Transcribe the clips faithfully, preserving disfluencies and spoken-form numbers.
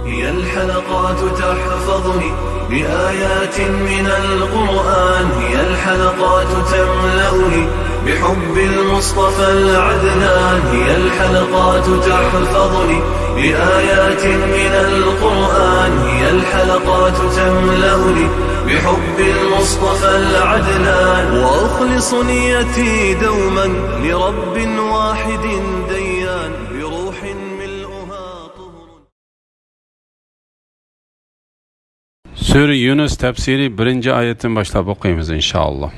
هي الحلقات تحفظني بآيات من القرآن، هي الحلقات تملأني بحب المصطفى العدنان، هي الحلقات تحفظني بآيات من القرآن، هي الحلقات تملأني بحب المصطفى العدنان، وأخلص نيتي دوما لرب واحد ديان، بروح ملؤها طهر. سۈرە يۇنۇس تەپسىرى بىرىنچى ئايەتتىن باشلاپ ئوقۇيمىز، ئىنشائاللا.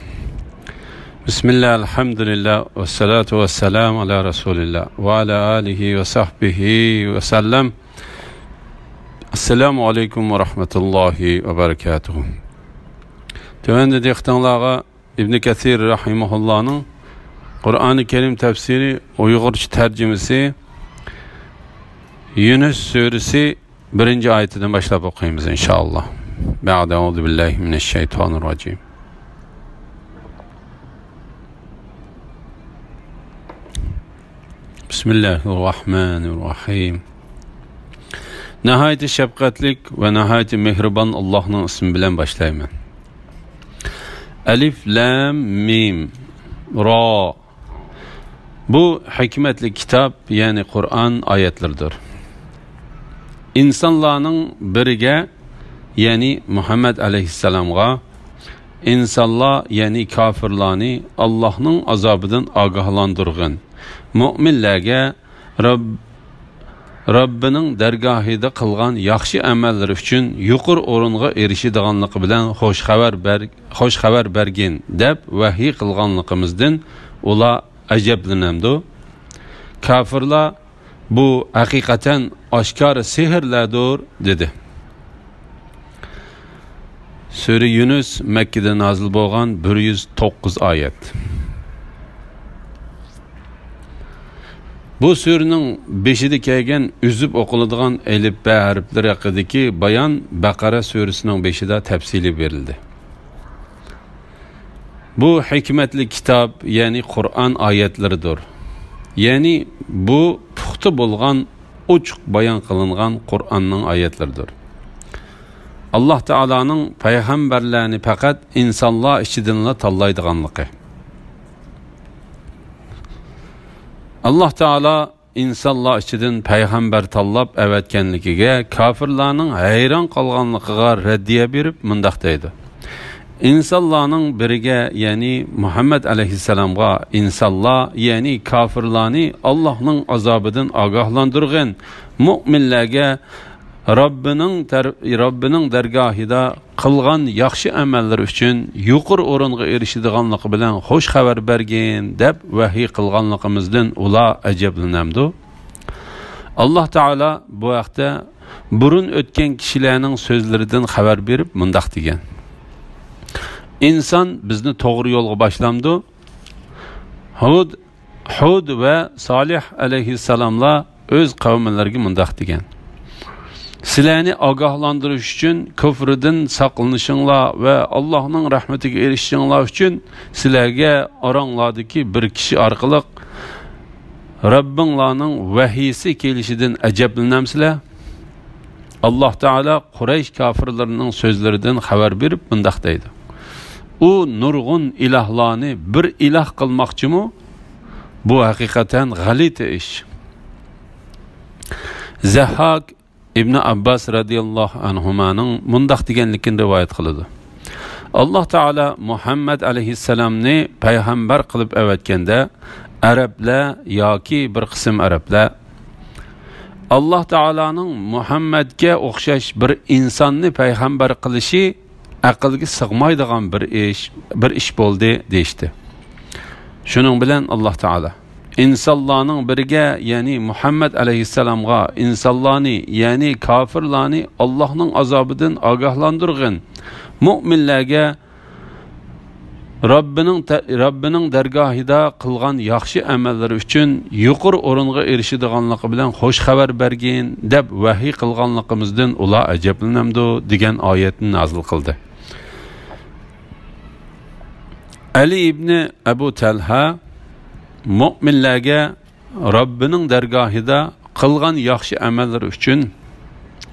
بىسمىللا، ئەلھەمدۇلىللا، ۋەسسالاتۇ ۋەسسالامۇ ئالا رەسۇلىللا ۋە ئالا ئالىھى ۋە سەھبىھى ۋەسەللەم. ئەسسالامۇ ئەلەيكۇم ۋە رەھمەتۇللاھى ۋە بەرەكاتۇھۇ. تۆۋەندە دىققىتىڭلارغا ئىبن كەسىر رەھىمەھۇللانىڭ قۇرئانى كەرىم تەپسىرى، ئۇيغۇرچە تەرجىمىسى، يۇنۇس سۈرىسى بىرىنچى ئايىتىدىن باشلاپ ئوقۇيمىز، ئىنشائاللا. بەئدە، ئەئۇزۇ بىللاھى مىنەششەيتانىر راجىم. بىسمىللاھىر راھمانىر راھىم. ناھايىتى شەپقەتلىك ۋە ناھايىتى مېھرىبان ئاللاھنىڭ ئىسمى بىلەن باشلايمەن. ئەلىف، لام، مىم، را. بۇ ھېكمەتلىك كىتاب، يەنى قۇرئان ئايەتلىرىدۇر. ئىنسانلارنىڭ بىرىگە، يەنى مۇھەممەد ئەلەيھىسسالامغا، ئىنسانلار، يەنى كاپىرلارنى ئاللاھنىڭ ئازابىدىن ئاگاھلاندۇرغىن، مۆمىنلەرگە رەب-، رەببىنىڭ دەرگاھىدا قىلغان ياخشى ئەمەللىرى ئۈچۈن يۇقىرى ئورۇنغا ئېرىشىدىغانلىقى بىلەن خوش خەۋەر بەر-، خوش خەۋەر بەرگىن، دەپ ۋەھىي قىلغانلىقىمىزدىن ئۇلار ئەجەبلىنەمدۇ؟ كاپىرلار، بۇ ھەقىقەتەن ئاشكارا سېھىرلەردۇر، دېدى. سۈرە يۇنۇس، مەككىدە نازىل بولغان، بىر يۈز توققۇز ئايەت. بۇ سۈرىنىڭ بېشىدا كەلگەن ئۈزۈپ ئوقۇلىدىغان ئەلىپبە ھەرپلىرى ھەققىدىكى بايان بەقەرە سۈرىسىنىڭ بېشىدا تەپسىلىي بېرىلدى. بۇ ھېكمەتلىك كىتاب، يەنى قۇرئان ئايەتلىرىدۇر. يەنى بۇ پۇختا بولغان، ئوچۇق بايان قىلىنغان قۇرئاننىڭ ئايەتلىرىدۇر. ئاللاھ تائالانىڭ پەيغەمبەرلەرنى پەقەت ئىنسانلار ئىچىدىنلا تاللايدىغانلىقى. ئاللاھ تائالا ئىنسانلار ئىچىدىن پەيغەمبەر تاللاپ ئەۋەتكەنلىكىگە كاپىرلارنىڭ ھەيران قالغانلىقىغا رەددىيە بېرىپ مۇنداق دەيدۇ: ئىنسانلارنىڭ بىرىگە، يەنى مۇھەممەد ئەلەيھىسسالامغا، ئىنسانلار، يەنى كاپىرلارنى ئاللاھنىڭ ئازابىدىن ئاگاھلاندۇرغىن، مۆمىنلەرگە رەببىنىڭ تەر-، رەببىنىڭ دەرگاھىدا قىلغان ياخشى ئەمەللىرى ئۈچۈن يۇقىرى ئورۇنغا ئېرىشىدىغانلىقى بىلەن خوش خەۋەر بەرگىن، دەپ ۋەھىي قىلغانلىقىمىزدىن ئۇلار ئەجەبلىنەمدۇ؟ ئاللاھ تائالا بۇ ھەقتە بۇرۇن ئۆتكەن كىشىلەرنىڭ سۆزلىرىدىن خەۋەر بېرىپ مۇنداق دېگەن: ئىنسان بىزنى توغرا يولغا باشلامدۇ؟ ھۇد، ھۇد ۋە سالىھ ئەلەيھىسسالاملار ئۆز قەۋملىرىگە مۇنداق دېگەن: سىلەرنى ئاگاھلاندۇرۇش ئۈچۈن كۇفرىدىن ساقلىنىشىڭلار ۋە ئاللاھنىڭ رەھمىتىگە ئېرىشىشىڭلار ئۈچۈن سىلەرگە ئاراڭلاردىكى بىر كىشى ئارقىلىق رەببىڭلارنىڭ ۋەھىيسى كېلىشىدىن ئەجەبلىنەمسىلەر؟ ئاللاھ تائالا قۇرەيش كاپىرلىرىنىڭ سۆزلىرىدىن خەۋەر بېرىپ مۇنداق دەيدۇ: ئۇ نۇرغۇن ئىلاھلارنى بىر ئىلاھ قىلماقچىمۇ؟ بۇ ھەقىقەتەن غەلىتە ئىش. زەھھاك ئىبنى ئابباس رەزىياللاھۇ ئەنھۇمانىڭ مۇنداق دېگەنلىكىنى رىۋايەت قىلىدۇ: ئاللاھ تائالا مۇھەممەد ئەلەيھىسسالامنى پەيغەمبەر قىلىپ ئەۋەتكەندە، ئەرەبلەر ياكى بىر قىسىم ئەرەبلەر، ئاللاھ تائالانىڭ مۇھەممەدكە ئوخشاش بىر ئىنساننى پەيغەمبەر قىلىشى ئەقىلگە سىغمايدىغان بىر ئىش، بىر ئىش بولدى، دېيىشتى. شۇنىڭ بىلەن ئاللاھ تائالا ئىنسانلارنىڭ بىرىگە، يەنى مۇھەممەد ئەلەيھىسسالامغا، ئىنسانلارنى، يەنى كاپىرلارنى ئاللاھنىڭ ئازابىدىن ئاگاھلاندۇرغىن، مۆمىنلەرگە رەببىنىڭ تە-، رەببىنىڭ دەرگاھىدا قىلغان ياخشى ئەمەللىرى ئۈچۈن يۇقىرى ئورۇنغا ئېرىشىدىغانلىقى بىلەن خوش خەۋەر بەرگىن، دەپ ۋەھىي قىلغانلىقىمىزدىن ئۇلار ئەجەبلىنەمدۇ؟ دېگەن ئايەتنى نازىل قىلدى. ئەلى ئىبنى ئەبۇ تەلھە مۆمىنلەرگە رەببىنىڭ دەرگاھىدا قىلغان ياخشى ئەمەللىرى ئۈچۈن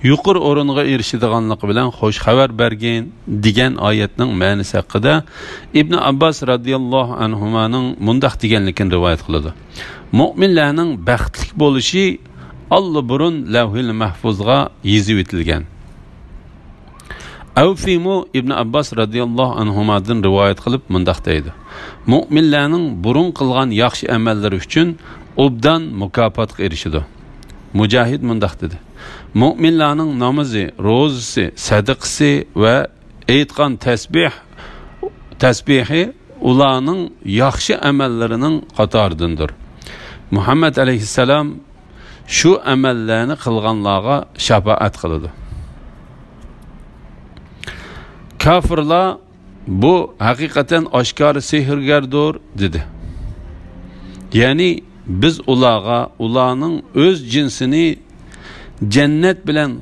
يۇقىرى ئورۇنغا ئېرىشىدىغانلىقى بىلەن خوش خەۋەر بەرگىن» دېگەن ئايەتنىڭ مەنىسى ھەققىدە ئىبن ئابباس رەزىياللاھۇ ئەنھۇمانىڭ مۇنداق دېگەنلىكىنى رىۋايەت قىلىدۇ: «مۆمىنلەرنىڭ بەختلىك بولۇشى ئاللىبۇرۇن لەۋھىل مەھفۇزغا يېزىۋېتىلگەن.» ئەۋفىمۇ ئىبن ئابباس رەزىياللاھۇ ئەنھۇمادىن رىۋايەت قىلىپ مۇنداق دەيدۇ: «مۆمىنلەرنىڭ بۇرۇن قىلغان ياخشى ئەمەللىرى ئۈچۈن ئوبدان مۇكاپاتقا ئېرىشىدۇ.» مۇجاھىد مۇنداق دېدى: «مۆمىنلەرنىڭ نامىزى، روزىسى، سەدىقىسى ۋە ئېيتقان تەسبىھ، تەسبىھى ئۇلارنىڭ ياخشى ئەمەللىرىنىڭ قاتارىدىندۇر.» مۇھەممەد ئەلەيھىسسالام شۇ ئەمەللەرنى قىلغانلارغا شاپائەت قىلىدۇ. كاپىرلار: «بۇ ھەقىقەتەن ئاشكارا سېھىرگەردۇر» دېدى. يەنى بىز ئۇلارغا ئۇلارنىڭ ئۆز جىنسىنى جەننەت بىلەن،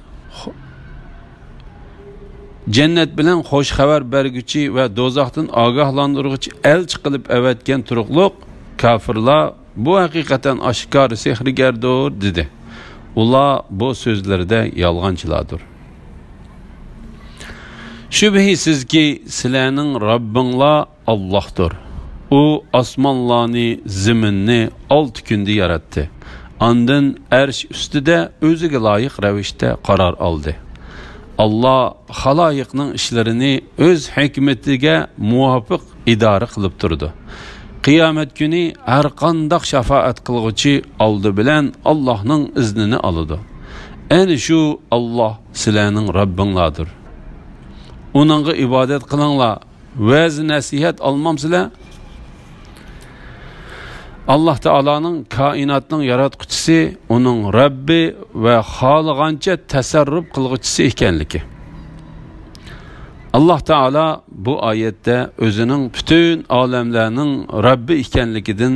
جەننەت بىلەن خوش خەۋەر بەرگۈچى ۋە دوزاختىن ئاگاھلاندۇرغۇچى ئەلچى قىلىپ ئەۋەتكەن تۇرۇقلۇق، كاپىرلار: «بۇ ھەقىقەتەن ئاشكارا سېھىرگەردۇر» دېدى. ئۇلار بۇ سۆزلىرىدە يالغانچىلاردۇر. شۈبھىسىزكى، سىلەرنىڭ رەببىڭلار ئاللاھتۇر. ئۇ ئاسمانلارنى، زېمىننى ئالتە كۈندە ياراتتى. ئاندىن ئەرش ئۈستىدە ئۆزىگە لايىق رەۋىشتە قارار ئالدى. ئاللا خالايىقنىڭ ئىشلىرىنى ئۆز ھېكمىتىگە مۇۋاپىق ئىدارە قىلىپ تۇرىدۇ. قىيامەت كۈنى ھەرقانداق شاپائەت قىلغۇچى ئالدى بىلەن ئاللاھنىڭ ئىزنىنى ئالىدۇ. ئەنە شۇ ئاللاھ سىلەرنىڭ رەببىڭلاردۇر. ئۇنىڭغا ئىبادەت قىلىڭلار، ۋەز-نەسىھەت ئالمامسىلەر؟ ئاللاھ تائالانىڭ كائىناتنىڭ ياراتقۇچىسى، ئۇنىڭ رەببى ۋە خالىغانچە تەسەررۇپ قىلغۇچىسى ئىكەنلىكى. ئاللاھ تائالا بۇ ئايەتتە ئۆزىنىڭ پۈتۈن ئالەملەرنىڭ رەببى ئىكەنلىكىدىن،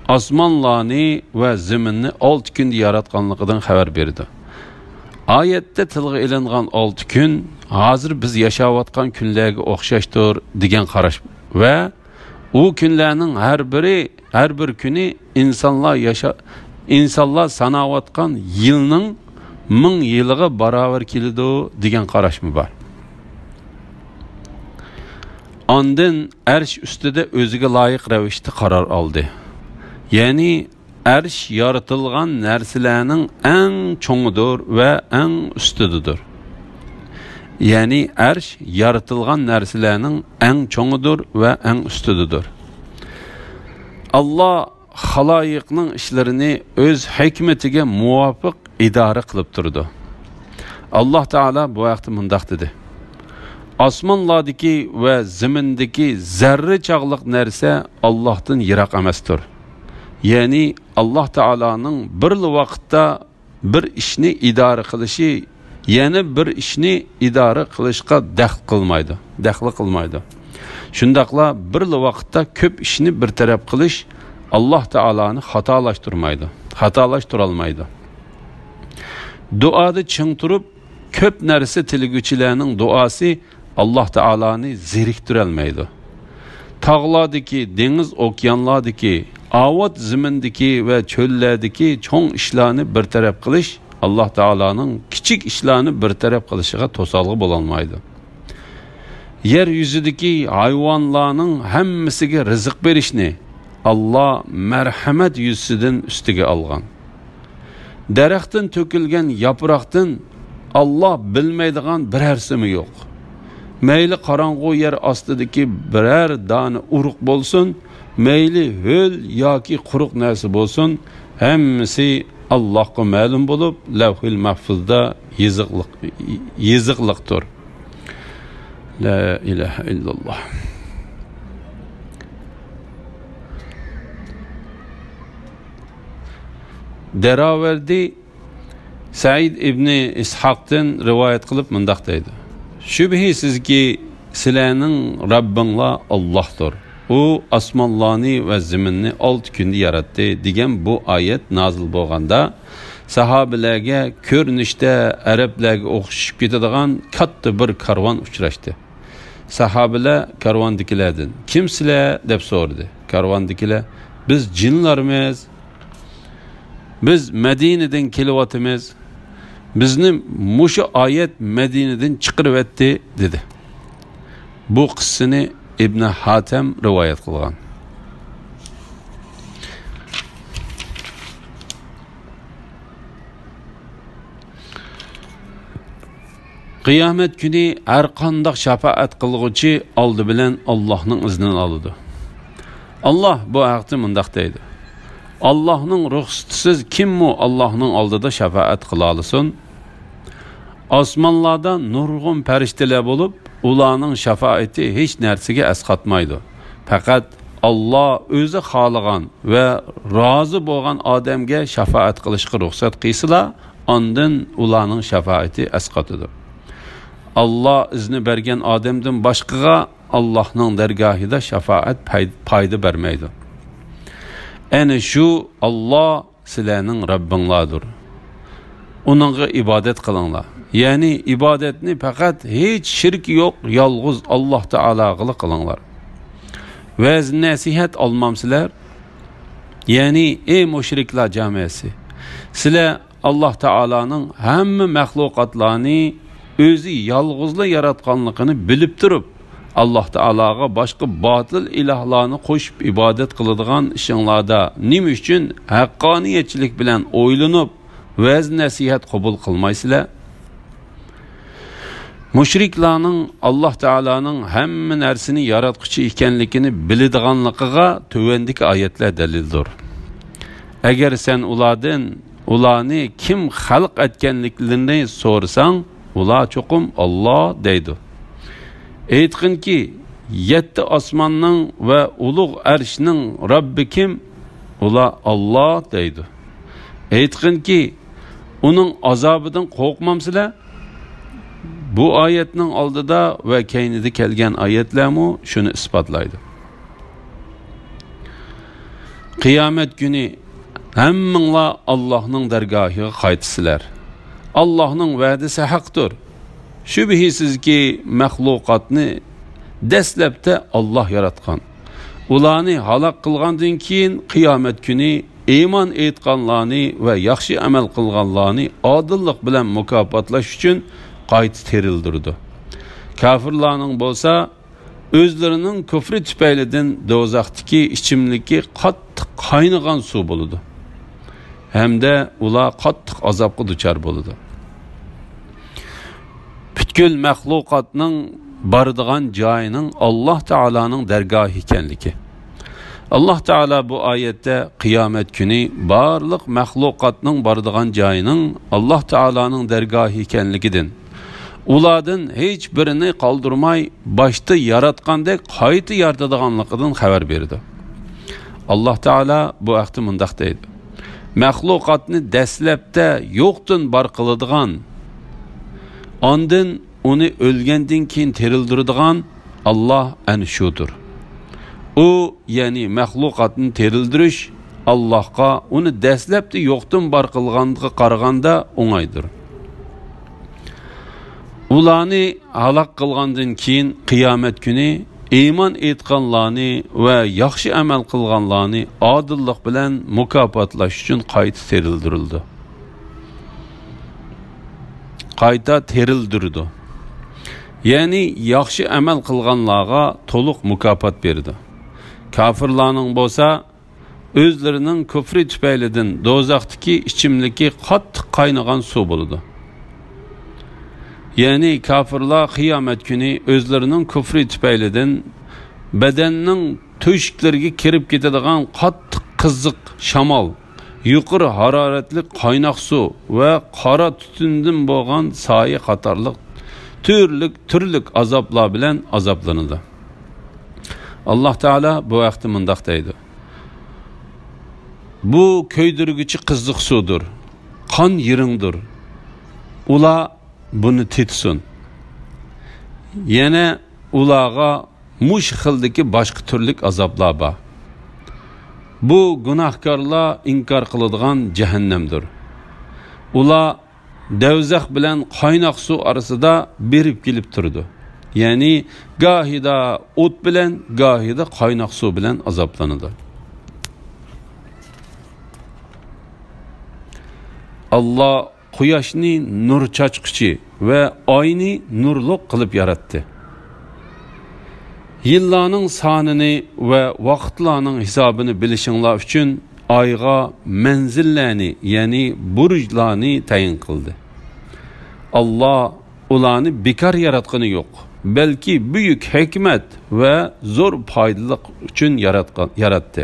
ئاسمانلارنى ۋە زېمىننى ئالتە كۈندە ياراتقانلىقىدىن خەۋەر بېرىدۇ. ئايەتتە تىلغا ئېلىنغان ئالتە كۈن ھازىر بىز ياشاۋاتقان كۈنلەرگە ئوخشاشتۇر دېگەن قاراش ۋە ئۇ كۈنلەرنىڭ ھەر بىرى، ھەر بىر كۈنى ئىنسانلار ياشا-، ئىنسانلار ساناۋاتقان يىلنىڭ مىڭ يىلىغا باراۋەر كېلىدۇ دېگەن قاراشمۇ بار. ئاندىن ئەرش ئۈستىدە ئۆزىگە لايىق رەۋىشتە قارار ئالدى. يەنى ئەرش يارىتىلغان نەرسىلەرنىڭ ئەڭ چوڭىدۇر ۋە ئەڭ ئۈستىدىدۇر. يەنى ئەرش يارىتىلغان نەرسىلەرنىڭ ئەڭ چوڭىدۇر ۋە ئەڭ ئۈستىدىدۇر. ئاللا خالايىقنىڭ ئىشلىرىنى ئۆز ھېكمىتىگە مۇۋاپىق ئىدارە قىلىپ تۇرىدۇ. ئاللا تائالا بۇ ھەقتە مۇنداق دېدى: «ئاسمانلاردىكى ۋە زېمىندىكى زەررە چاغلىق نەرسە ئاللاھتىن يىراق ئەمەستۇر.» يەنى ئاللا تائالانىڭ بىرلا ۋاقىتتا بىر ئىشنى ئىدارە قىلىشى يەنە بىر ئىشنى ئىدارە قىلىشقا دەخلى قىلمايدۇ، دەخلى قىلمايدۇ. شۇنداقلا بىرلا ۋاقىتتا كۆپ ئىشنى بىر تەرەپ قىلىش ئاللا تائالانى خاتالاشتۇرمايدۇ، خاتالاشتۇرالمايدۇ. دۇئادا چىڭ تۇرۇپ، كۆپ نەرسە تىلىگۈچىلەرنىڭ دۇئاسى ئاللا تائالانى زېرىكتۈرەلمەيدۇ. تاغلاردىكى، دېڭىز، ئوكيانلاردىكى، ئاۋات زېمىندىكى ۋە چۆللەردىكى چوڭ ئىشلارنى بىر تەرەپ قىلىش ئاللا تائالانىڭ كىچىك ئىشلارنى بىر تەرەپ قىلىشىغا توسالغۇ بولالمايدۇ. يەر يۈزىدىكى ھايۋانلارنىڭ ھەممىسىگە رىزىق بېرىشنى ئاللا مەرھەمەت يۈزىسىدىن ئۈستىگە ئالغان. دەرەختىن تۆكۈلگەن ياپراقتىن ئاللا بىلمەيدىغان بىرەرسىمۇ يوق. مەيلى قاراڭغۇ يەر ئاستىدىكى بىرەر دانە ئۇرۇق بولسۇن، مەيلى ھۆل ياكى قۇرۇق نەرسە بولسۇن، ھەممىسى ئاللاھقا مەلۇم بولۇپ، لەۋھىل مەھفۇزدا يېزىقلىق، يېزىقلىقتۇر. لا ئىلاھە ئىللاللا. دەراۋەردى سەئىد ئىبنى ئىسھاقتىن رىۋايەت قىلىپ مۇنداق دەيدۇ: «شۈبھىسىزكى، سىلەرنىڭ رەببىڭلار ئاللاھتۇر. ئۇ ئاسمانلارنى ۋە زېمىننى ئالتە كۈندە ياراتتى» دېگەن بۇ ئايەت نازىل بولغاندا، ساھابىلەرگە كۆرۈنۈشتە ئەرەبلەرگە ئوخشىشىپ كېتىدىغان كاتتا بىر كارۋان ئۇچراشتى. ساھابىلەر كارۋاندىكىلەردىن: «كىمسىلەر؟» دەپ سورىدى. كارۋاندىكىلەر: «بىز جىنلارمىز. بىز مەدىنىدىن كېلىۋاتىمىز. بىزنى مۇشۇ ئايەت مەدىنىدىن چىقىرىۋەتتى» دېدى. بۇ قىسسىنى ئىبنى ھاتەم رىۋايەت قىلغان. قىيامەت كۈنى ھەر قانداق شاپائەت قىلغۇچى ئالدى بىلەن ئاللاھنىڭ ئىزنىنى ئالىدۇ. ئاللاھ بۇ ھەقتە مۇنداق دەيدۇ: «ئاللاھنىڭ رۇخسىتىسىز كىممۇ ئاللاھنىڭ ئالدىدا شاپائەت قىلالىسۇن؟» ئاسمانلاردا نۇرغۇن پەرىشتىلەر بولۇپ، ئۇلارنىڭ شاپائىتى ھېچ نەرسىگە ئەسقاتمايدۇ. پەقەت ئاللاھ ئۆزى خالىغان ۋە رازى بولغان ئادەمگە شاپائەت قىلىشقا رۇخسەت قىلسىلا، ئاندىن ئۇلارنىڭ شاپائىتى ئەسقاتىدۇ. ئاللاھ ئىزنى بەرگەن ئادەمدىن باشقىغا ئاللاھنىڭ دەرگاھىدا شاپائەت پاي-، پايدا بەرمەيدۇ. ئەنە شۇ ئاللاھ سىلەرنىڭ رەببىڭلاردۇر. ئۇنىڭغا ئىبادەت قىلىڭلار. يەنى ئىبادەتنى پەقەت ھېچ شېرىكى يوق يالغۇز ئاللاھ تائالاغىلا قىلىڭلار. ۋەز نەسىھەت ئالمامسىلەر؟ يەنى، ئەي مۇشرىكلار جامائەسى، سىلەر ئاللاھ تائالانىڭ ھەممە مەخلۇقاتلارنى ئۆزى يالغۇزلا ياراتقانلىقىنى بىلىپ تۇرۇپ، ئاللاھ تائالاغا باشقا باتىل ئىلاھلارنى قوشۇپ ئىبادەت قىلىدىغان ئىشىڭلاردا نېمە ئۈچۈن ھەققانىيەتچىلىك بىلەن ئويلىنىپ، ۋەز نەسىھەت قوبۇل قىلمايسىلەر؟ مۇشرىكلارنىڭ ئاللاھ تائالانىڭ ھەممە نەرسىنى ياراتقۇچى ئىكەنلىكىنى بىلىدىغانلىقىغا تۆۋەندىكى ئايەتلەر دەلىلدۇر. ئەگەر سەن ئۇلاردىن ئۇلارنى كىم خەلق ئەتكەنلىكلىرىنى سورىساڭ، ئۇلار چوقۇم «ئاللاھ» دەيدۇ. ئېيتقىنكى، يەتتە ئاسماننىڭ ۋە ئۇلۇغ ئەرشنىڭ رەببى كىم؟ ئۇلار «ئاللاھ» دەيدۇ. ئېيتقىنكى، ئۇنىڭ ئازابىدىن قورقمامسىلەر؟ بۇ ئايەتنىڭ ئالدىدا ۋە كەينىدە كەلگەن ئايەتلەرمۇ شۇنى ئىسپاتلايدۇ. قىيامەت كۈنى ھەممىڭلار ئاللاھنىڭ دەرگاھىغا قايتىسىلەر. ئاللاھنىڭ ۋەدىسى ھەقتۇر. شۈبھىسىزكى، مەخلۇقاتنى دەسلەپتە ئاللاھ ياراتقان. ئۇلارنى ھالاك قىلغاندىن كېيىن، قىيامەت كۈنى ئىمان ئېيتقانلارنى ۋە ياخشى ئەمەل قىلغانلارنى ئادىللىق بىلەن مۇكاپاتلاش ئۈچۈن قايتا تىرىلدۈرىدۇ. كاپىرلارنىڭ بولسا ئۆزلىرىنىڭ كۇفرى تۈپەيلىدىن دوزاختىكى ئىچىملىكى قاتتىق قاينىغان سۇ بولىدۇ ھەمدە ئۇلار قاتتىق ئازابقا دۇچار بولىدۇ. پۈتكۈل مەخلۇقاتنىڭ بارىدىغان جايىنىڭ ئاللاھ تائالانىڭ دەرگاھى ئىكەنلىكى. ئاللاھ تائالا بۇ ئايەتتە قىيامەت كۈنى بارلىق مەخلۇقاتنىڭ بارىدىغان جايىنىڭ ئاللاھ تائالانىڭ دەرگاھى ئىكەنلىكىدىن، ئۇلاردىن ھېچ بىرىنى قالدۇرماي باشتا ياراتقاندەك قايتا يارىتىدىغانلىقىدىن خەۋەر بېرىدۇ. ئاللاھ تائالا بۇ ھەقتە مۇنداق دەيدۇ: «مەخلۇقاتنى دەسلەپتە يوقتىن بار قىلىدىغان، ئاندىن ئۇنى ئۆلگەندىن كېيىن تىرىلدۈرىدىغان ئاللاھ ئەنە شۇدۇر. ئۇ، يەنى مەخلۇقاتنى تىرىلدۈرۈش، ئاللاھقا ئۇنى دەسلەپتە يوقتىن بار قىلغانغا قارىغاندا ئوڭايدۇر. ئۇلارنى ھالاك قىلغاندىن كېيىن، قىيامەت كۈنى ئىمان ئېيتقانلارنى ۋە ياخشى ئەمەل قىلغانلارنى ئادىللىق بىلەن مۇكاپاتلاش ئۈچۈن قايتا تىرىلدۈرۈلىدۇ.» قايتا تىرىلدۈرىدۇ. يەنى ياخشى ئەمەل قىلغانلارغا تولۇق مۇكاپات بېرىدۇ. كاپىرلارنىڭ بولسا ئۆزلىرىنىڭ كۇفرى تۈپەيلىدىن دوزاختىكى ئىچىملىكى قاتتىق قاينىغان سۇ بولىدۇ. يەنى كاپىرلار قىيامەت كۈنى ئۆزلىرىنىڭ كۇفرى تۈپەيلىدىن بەدەننىڭ تۆشۈكلىرىگە كىرىپ كېتىدىغان قاتتىق قىزىق شامال، يۇقىرى ھارارەتلىك قايناق سۇ ۋە قارا تۈتۈندىن بولغان سايە قاتارلىق تۈرلۈك، تۈرلۈك ئازابلار بىلەن ئازابلىنىدۇ. ئاللاھ تائالا بۇ ھەقتە مۇنداق دەيدۇ: «بۇ كۆيدۈرگۈچى قىزىق سۇدۇر، قان يىرىڭدۇر. ئۇلار بۇنى تېتىسۇن. يەنە ئۇلارغا مۇشۇ خىلدىكى باشقا تۈرلۈك ئازابلار بار. بۇ گۇناھكارلار ئىنكار قىلىدىغان جەھەننەمدۇر. ئۇلار دەۋزەخ بىلەن قايناق سۇ ئارىسىدا بېرىپ كېلىپ تۇرىدۇ. يەنى گاھىدا ئوت بىلەن، گاھىدا قايناق سۇ بىلەن ئازابلىنىدۇ.» ئاللاھ قۇياشنى نۇر چاچقۇچى ۋە ئاينى نۇرلۇق قىلىپ ياراتتى. يىللارنىڭ سانىنى ۋە ۋاقىتلارنىڭ ھېسابىنى بىلىشىڭلار ئۈچۈن ئايغا مەنزىللەرنى، يەنى بۇرۇجلارنى تەيىن قىلدى. ئاللا ئۇلارنى بىكار ياراتقىنى يوق، بەلكى بۈيۈك ھېكمەت ۋە زور پايدىلىق ئۈچۈن ياراتقان، ياراتتى.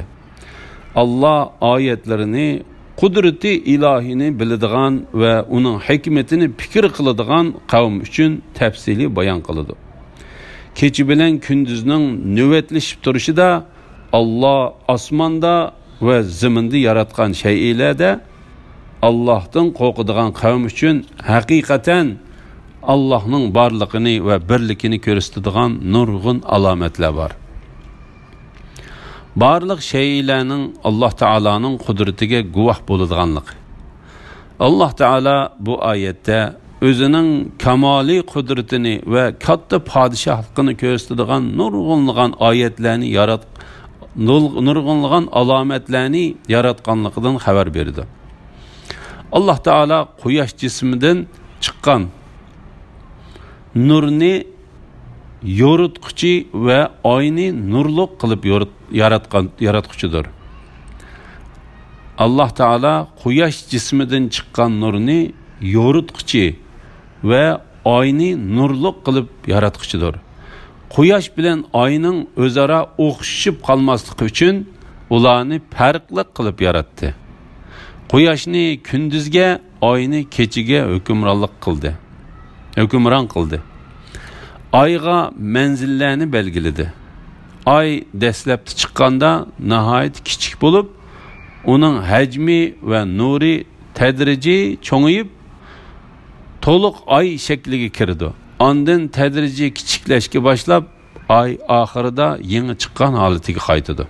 ئاللا ئايەتلىرىنى، قۇدرىتى ئىلاھىنى بىلىدىغان ۋە ئۇنىڭ ھېكمىتىنى پىكىر قىلىدىغان قەۋم ئۈچۈن تەپسىلىي بايان قىلىدۇ. كېچە بىلەن كۈندۈزنىڭ نۆۋەتلىشىپ تۇرۇشىدا ئاللا ئاسماندا ۋە زېمىندا ياراتقان شەيئىلەردە ئاللاھتىن قورقىدىغان قەۋم ئۈچۈن ھەقىقەتەن ئاللاھنىڭ بارلىقىنى ۋە بىرلىكىنى كۆرسىتىدىغان نۇرغۇن ئالامەتلەر بار. بارلىق شەيئىلەرنىڭ ئاللا تائالانىڭ قۇدرىتىگە گۇۋاھ بولىدىغانلىقى. ئاللا تائالا بۇ ئايەتتە ئۆزىنىڭ كامالىي قۇدرىتىنى ۋە كاتتا پادىشاھلىقىنى كۆرسىتىدىغان نۇرغۇنلىغان ئايەتلەرنى يارات-، نۇر-، نۇرغۇنلىغان ئالامەتلەرنى ياراتقانلىقىدىن خەۋەر بېرىدۇ. ئاللا تائالا قۇياش جىسمىدىن چىققان نۇرنى يورۇتقۇچى ۋە ئاينى نۇرلۇق قىلىپ يورۇت-، ياراتقان، ياراتقۇچىدۇر. ئاللا تائالا قۇياش جىسمىدىن چىققان نۇرنى يورۇتقۇچى ۋە ئاينى نۇرلۇق قىلىپ ياراتقۇچىدۇر. قۇياش بىلەن ئاينىڭ ئۆزئارا ئوخشىشىپ قالماسلىقى ئۈچۈن ئۇلارنى پەرقلىق قىلىپ ياراتتى. قۇياشنى كۈندۈزگە، ئاينى كېچىگە ھۆكۈمرانلىق قىلدى. ھۆكۈمران قىلدى. ئايغا مەنزىللەرنى بەلگىلىدى. ئاي دەسلەپتە چىققاندا ناھايىتى كىچىك بولۇپ، ئۇنىڭ ھەجمى ۋە نۇرى تەدرىجىي چوڭىيىپ، تولۇق ئاي شەكلىگە كىرىدۇ. ئاندىن تەدرىجىي كىچىكلەشكە باشلاپ، ئاي ئاخىرىدا يېڭى چىققان ھالىتىگە قايتىدۇ.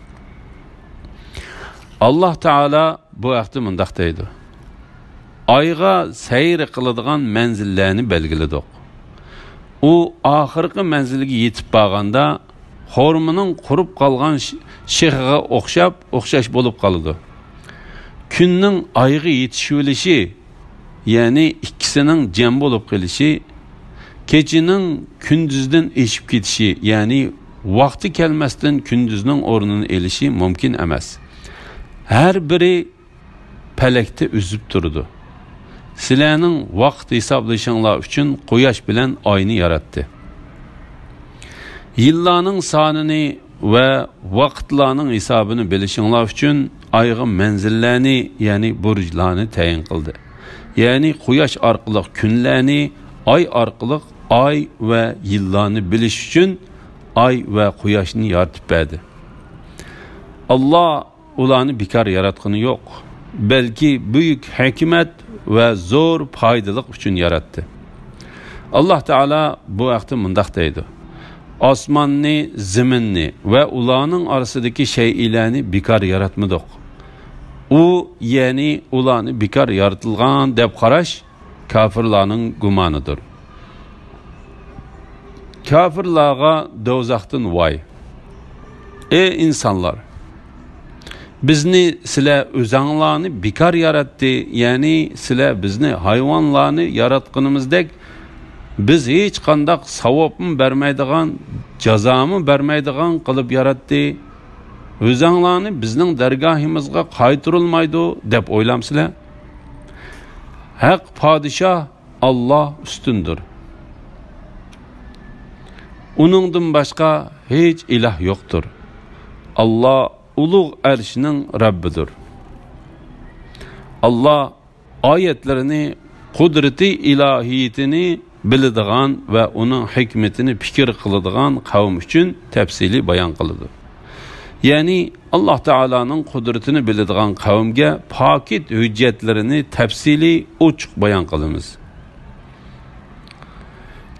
ئاللا تائالا بۇ ھەقتە مۇنداق دەيدۇ: ئايغا سەير قىلىدىغان مەنزىللەرنى بەلگىلىدۇق. ئۇ ئاخىرقى مەنزىلگە يېتىپ بارغاندا، خورمىنىڭ قۇرۇپ قالغان ش-، شېخىغا ئوخشاپ، ئوخشاش بولۇپ قالىدۇ. كۈننىڭ ئايغا يېتىشىۋېلىشى، يەنى ئىككىسىنىڭ جەم بولۇپ قېلىشى، كېچىنىڭ كۈندۈزدىن ئېشىپ كېتىشى، يەنى ۋاقتى كەلمەستىن كۈندۈزنىڭ ئورنىنى ئېلىشى مۇمكىن ئەمەس. ھەر بىرى پەلەكتە ئۈزۈپ تۇرىدۇ. سىلەرنىڭ ۋاقىت ھېسابلىشىڭلار ئۈچۈن قۇياش بىلەن ئاينى ياراتتى. يىللارنىڭ سانىنى ۋە ۋاقىتلارنىڭ ھېسابىنى بىلىشىڭلار ئۈچۈن ئايغا مەنزىللەرنى، يەنى بۇرجلارنى تەيىن قىلدى. يەنى قۇياش ئارقىلىق كۈنلەرنى، ئاي ئارقىلىق ئاي ۋە يىللارنى بىلىش ئۈچۈن ئاي ۋە قۇياشنى يارىتىپ بەردى. ئاللا ئۇلارنى بىكار ياراتقىنى يوق، بەلكى بۈيۈك ھېكمەت ۋە زور پايدىلىق ئۈچۈن ياراتتى. ئاللا تائالا بۇ ھەقتە مۇنداق دەيدۇ: ئاسماننى، زېمىننى ۋە ئۇلارنىڭ ئارىسىدىكى شەيئىلەرنى بىكار ياراتمىدۇق. ئۇ، يەنى ئۇلارنى بىكار يارىتىلغان دەپ قاراش كاپىرلارنىڭ گۇمانىدۇر. كاپىرلارغا دوزاختىن ۋاي! ئەي ئىنسانلار! بىزنى سىلەر ئۆزەڭلارنى بىكار ياراتتى، يەنى سىلەر بىزنى ھايۋانلارنى ياراتقىنىمىزدەك، بىز ھېچقانداق ساۋابمۇ بەرمەيدىغان، جازامۇ بەرمەيدىغان قىلىپ ياراتتى. ئۆزەڭلارنى بىزنىڭ دەرگاھىمىزغا قايتۇرۇلمايدۇ دەپ ئويلامسىلەر؟ ھەق پادىشاھ ئاللا ئۈستۈندۇر. ئۇنىڭدىن باشقا ھېچ ئىلاھ يوقتۇر. ئاللا ئۇلۇغ ئەرشنىڭ رەببىدۇر. ئاللا ئايەتلىرىنى، قۇدرىتى ئىلاھىيىتىنى بىلىدىغان ۋە ئۇنىڭ ھېكمىتىنى پىكىر قىلىدىغان قەۋم ئۈچۈن تەپسىلىي بايان قىلىدۇ. يەنى ئاللا تائالانىڭ قۇدرىتىنى بىلىدىغان قەۋمگە پاكىت ھۆججەتلىرىنى تەپسىلىي ئوچۇق بايان قىلىمىز.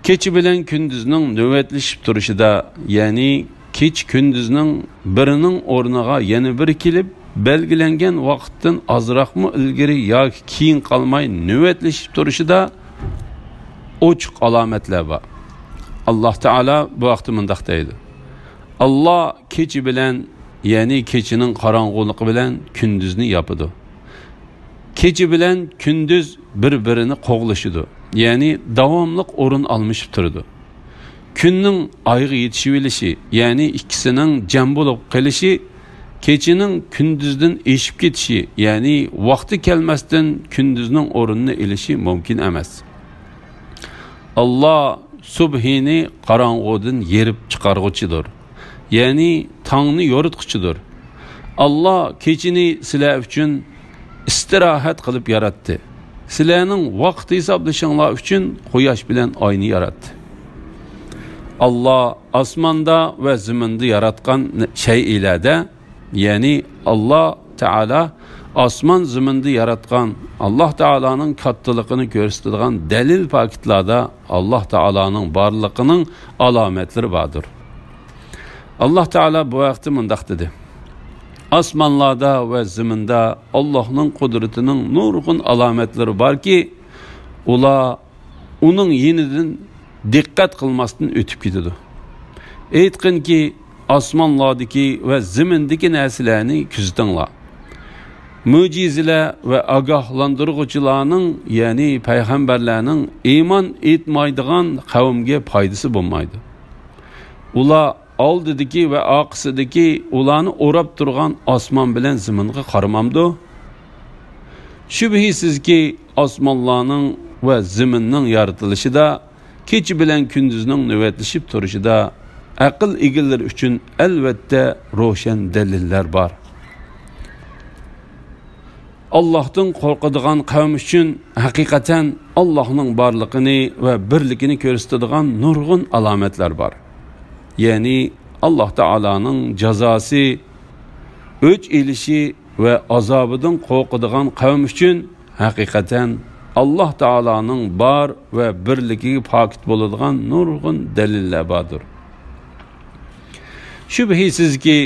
كېچە بىلەن كۈندۈزنىڭ نۆۋەتلىشىپ تۇرۇشىدا، يەنى كېچە كۈندۈزنىڭ بىرىنىڭ ئورنىغا يەنە بىرى كېلىپ، بەلگىلەنگەن ۋاقىتتىن ئازراقمۇ ئىلگىرى ياكى كېيىن قالماي نۆۋەتلىشىپ تۇرۇشىدا ئوچۇق ئالامەتلەر بار. ئاللا تائالا بۇ ھەقتە مۇنداق دەيدۇ: ئاللا كېچە بىلەن، يەنى كېچىنىڭ قاراڭغۇلۇقى بىلەن كۈندۈزنى ياپىدۇ. كېچە بىلەن كۈندۈز بىر-بىرىنى قوغلىشىدۇ، يەنى داۋاملىق ئورۇن ئالمىشىپ تۇرىدۇ. كۈننىڭ ئايغا يېتىشىۋېلىشى، يەنى ئىككىسىنىڭ جەم بولۇپ قېلىشى، كېچىنىڭ كۈندۈزدىن ئېشىپ كېتىشى، يەنى ۋاقتى كەلمەستىن كۈندۈزنىڭ ئورنىنى ئېلىشى مۇمكىن ئەمەس. ئاللا سۇبھىنى قاراڭغۇدىن يېرىپ چىقارغۇچىدۇر، يەنى تاڭنى يورۇتقۇچىدۇر. ئاللا كېچىنى سىلەر ئۈچۈن ئىستىراھەت قىلىپ ياراتتى. سىلەرنىڭ ۋاقىت ھېسابلىشىڭلار ئۈچۈن قۇياش بىلەن ئاينى ياراتتى. ئاللا ئاسماندا ۋە زېمىندا ياراتقان شەيئىلەردە، يەنى ئاللا تائالا ئاسمان زېمىندا ياراتقان، ئاللا تائالانىڭ كاتتىلىقىنى كۆرسىتىدىغان دەلىل پاكىتلاردا ئاللا تائالانىڭ بارلىقىنىڭ ئالامەتلىرى باردۇر. ئاللا تائالا بۇ ھەقتە مۇنداق دېدى: ئاسمانلاردا ۋە زېمىندا ئاللانىڭ قۇدرىتىنىڭ نۇرغۇن ئالامەتلىرى باركى، ئۇلار ئۇنىڭ يېنىدىن دىققەت قىلماستىن ئۆتۈپ كېتىدۇ. ئېيتقىنكى، ئاسمانلاردىكى ۋە زېمىندىكى نەرسىلەرنى كۆزىتىڭلار. مۆجىزىلەر ۋە ئاگاھلاندۇرغۇچىلارنىڭ، يەنى پەيغەمبەرلەرنىڭ ئىمان ئېيتمايدىغان قەۋمگە پايدىسى بولمايدۇ. ئۇلار ئالدىدىكى ۋە ئارقىسىدىكى ئۇلارنى ئوراپ تۇرغان ئاسمان بىلەن زېمىنغا قارىمامدۇ؟ شۈبھىسىزكى، ئاسمانلارنىڭ ۋە زېمىننىڭ يارىتىلىشىدا، كېچە بىلەن كۈندۈزنىڭ نۆۋەتلىشىپ تۇرۇشىدا ئەقىل ئىگىلىرى ئۈچۈن ئەلۋەتتە روشەن دەلىللەر بار. ئاللاھتىن قورقىدىغان قەۋم ئۈچۈن ھەقىقەتەن ئاللاھنىڭ بارلىقىنى ۋە بىرلىكىنى كۆرسىتىدىغان نۇرغۇن ئالامەتلەر بار. يەنى ئاللاھ تائالانىڭ جازاسى، ئۆچ ئېلىشى ۋە ئازابىدىن قورقىدىغان قەۋم ئۈچۈن ھەقىقەتەن ئاللاھ تائالانىڭ بار ۋە بىرلىكىگە پاكىت بولىدىغان نۇرغۇن دەلىللەر باردۇر. شۈبھىسىزكى،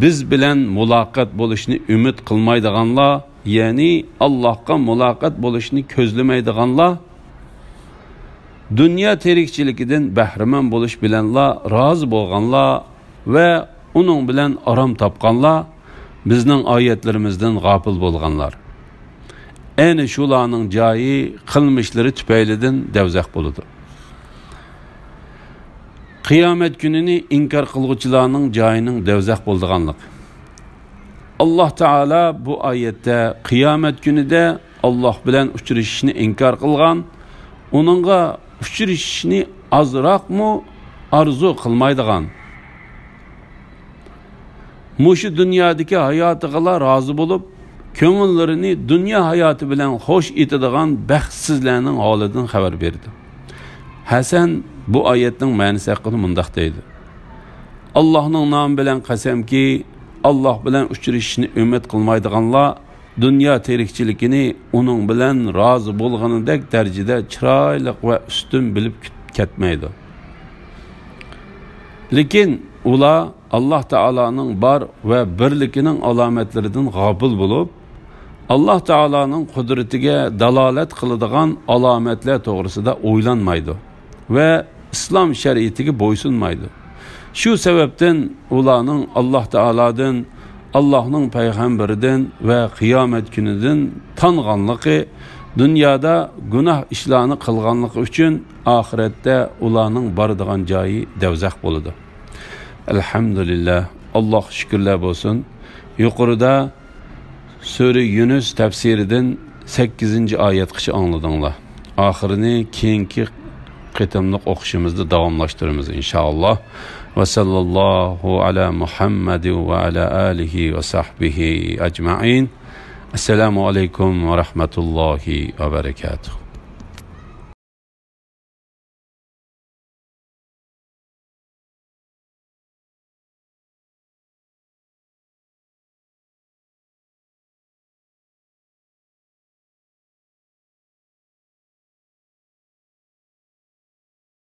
بىز بىلەن مۇلاقات بولۇشنى ئۈمىد قىلمايدىغانلار، يەنى ئاللاھقا مۇلاقات بولۇشنى كۆزلىمەيدىغانلار، دۇنيا تىرىكچىلىكىدىن بەھرىمەن بولۇش بىلەنلا رازى بولغانلار ۋە ئۇنىڭ بىلەن ئارام تاپقانلار، بىزنىڭ ئايەتلىرىمىزدىن غاپىل بولغانلار. ئەنە شۇلارنىڭ جايى قىلمىشلىرى تۈپەيلىدىن دەۋزەخ بولىدۇ. قىيامەت كۈنىنى ئىنكار قىلغۇچىلارنىڭ جايىنىڭ دەۋزەخ بولىدىغانلىقى. ئاللاھ تائالا بۇ ئايەتتە قىيامەت كۈنىدە ئاللاھ بىلەن ئۇچرىشىشنى ئىنكار قىلغان، ئۇنىڭغا ئۇچرىشىشنى ئازراقمۇ ئارزۇ قىلمايدىغان، مۇشۇ دۇنيادىكى ھاياتىغىلا رازى بولۇپ، كۆڭۈللىرىنى دۇنيا ھاياتى بىلەن خوش ئېتىدىغان بەختسىزلەرنىڭ ھالىدىن خەۋەر بېرىدۇ. ھەسەن بۇ ئايەتنىڭ مەنىسى ھەققىدە مۇنداق دەيدۇ: ئاللاھنىڭ نامى بىلەن قەسەمكى، ئاللاھ بىلەن ئۇچرىشىشنى ئۈمىد قىلمايدىغانلار دۇنيا تىرىكچىلىكىنى ئۇنىڭ بىلەن رازى بولغىنىدەك دەرىجىدە چىرايلىق ۋە ئۈستۈن بىلىپ كەتمەيدۇ. لېكىن ئۇلار ئاللاھ تائالانىڭ بار ۋە بىرلىكىنىڭ ئالامەتلىرىدىن غاپىل بولۇپ، ئاللاھ تائالانىڭ قۇدرىتىگە دالالەت قىلىدىغان ئالامەتلەر توغرىسىدا ئويلانمايدۇ ۋە ئىسلام شەرىئىتىگە بويسۇنمايدۇ. شۇ سەۋەبتىن ئۇلارنىڭ ئاللاھ تائالادىن، ئاللاھنىڭ پەيغەمبىرىدىن ۋە قىيامەت كۈنىدىن تانغانلىقى، دۇنيادا گۇناھ ئىشلارنى قىلغانلىقى ئۈچۈن ئاخىرەتتە ئۇلارنىڭ بارىدىغان جايى دەۋزەخ بولىدۇ. ئەلھەمدۇلىللاھ، ئاللاھقا شۈكۈرلەر بولسۇن. يۇقىرىدا سۈرە يۇنۇس تەپسىرىدىن سەككىزىنچى ئايەتقىچە ئاڭلىدىڭلار. ئاخىرىنى كېيىنكى قېتىملىق ئوقۇشىمىزدا داۋاملاشتۇرىمىز، ئىنشائاللاھ. ۋە ساللاللاھۇ ئەلا مۇھەممەدىن ۋە ئەلا ئالىھى ۋە سەھبىھى ئەجمەئىن. ئەسسالامۇ ئەلەيكۇم ۋە رەھمەتۇللاھى ۋە بەرەكاتۇھ.